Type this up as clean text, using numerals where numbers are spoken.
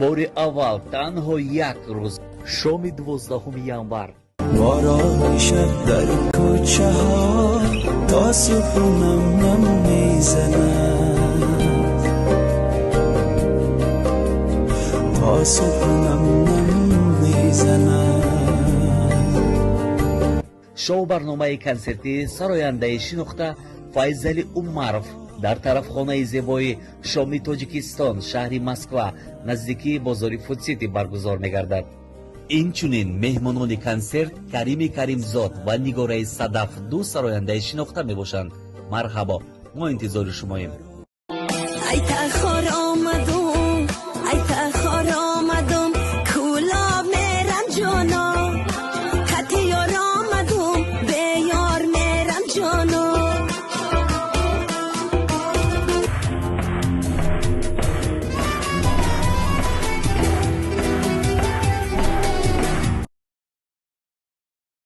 Бори аввал танҳо як рӯз, шоми 12 январ. Борони шаб дар кӯчаҳо то субҳ нам нам мезанад, то субҳ нам нам мезанад. Шоу барномаи консертии сарояндаи шинохта Файзали Умаров дар тарафхонаи зебои «Шоми Тоҷикистон», шаҳри Москва, наздикии бозори Фудсити баргузор мегардад. Инчунин меҳмонони консерт Карими Каримзод ва Нигораи Садаф, ду сарояндаи шинохта мебошанд. Марҳабо, мо интизори шумоем. Айтахо.